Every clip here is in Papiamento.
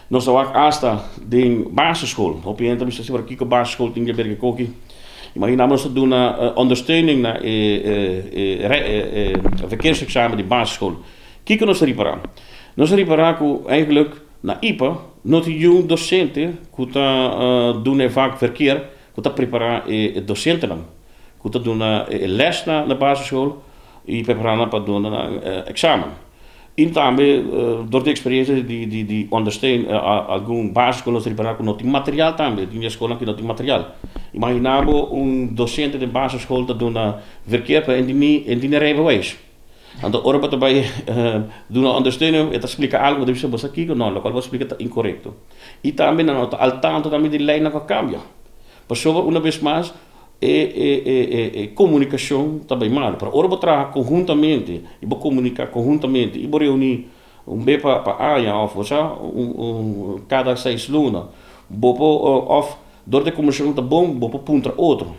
Nos ta wak asta den basisschool. Hopi hende ta bisa si, pero kiko basisschool tin di haber ku koki? Imagina nos ta duna ondersteuning na e verkeersexamen di basisschool. Kiko nos ta ripará? Nos ta ripará ku eigenlijk na IPA no tin yun docente ku ta duna e vak verkeer, ku ta prepará e docentenan ku ta duna e les na basisschool i prepará nan pa duna nan examen. I tambe dor di experiencia di ondersteun algun basisschool nos ta ripará ku no tin material tambe, tin di e skolnan ku no tin material. Imagina bo un docente den basisschool ta duna verkeer pero e tin ni rijbewijs. Anto ora bo ta bai duna ondersteuning e ta splika algu bo ta bisa bo sa kiko? No, lokual bo a splika ta inkorekto. I tambe nan no ta al tanto tambe di leinan ku a kambia. Pasobra una bes mas e komunikashon ta bai malu. Pero ora bo traha konhuntamente i bo komuniká konhuntamente i bo reuní un be pa aña òf bo sa un kada seis luna bo por òf dor di e komunikashon ta bon bo por puntra otro.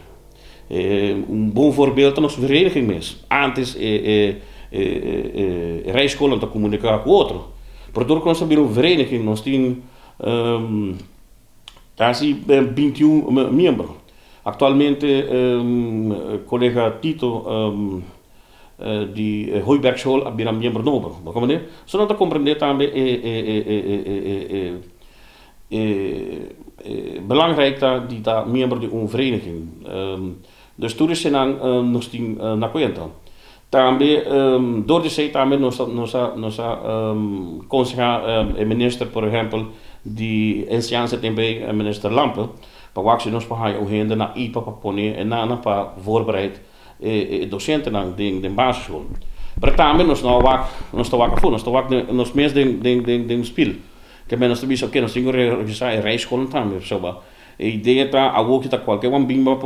Un bon voorbeeld ta nos vereniging mes. Antes e rijschoolnan ta komuniká ku otro, pero dor ku nos a bira un vereniging nos tin kasi 21 miembro. Aktualmente kolega Tito di Hooibergschool a bira miembro nobo. Bo komprendé? So nan ta komprendé tambe e E belangrijk ta di ta miembro di un vereniging. Dus tur esenan nos tin na kuenta. Tambe dor di esei tambe nos a nos a konsehá e minister por ehèmpel di enseñansa tempu ei minister Lampe pa wak si nos por haña un hende na ipa pa pone e nannan pa voorbereid e dosentenan den basisschool. Pero tambe nos no a wak nos ta wak afó nos ta wak nos mes den spil. Ke men nos ta bisa oke nos tin ku reorganisá e rijschoolnan tambe pasobra e idea ta awor ki ta kualke wan bin bo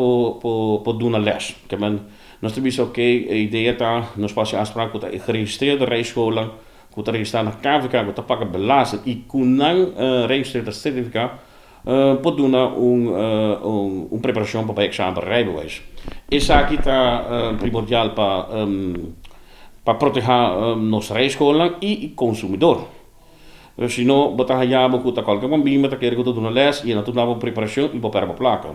por duna lès. Ke men nos ta bisa oke e idea ta nos por hasi afspraak ku ta e geregistreerde rijschoolnan ku ta registrá na KVK ku ta paga belasting i ku nan registreerde sertifiká por duna un preparashon pa bai eksamen pa rijbewijs. Esaki ta primordial pa pa protehá nos rijschoolnan i konsumidor. Pero si no, bo ta haña bo ku ta kualke bon bin, bo ta kere ku ta duna lès i e no ta duna bo preparashon i bo pèrdè bo plaka.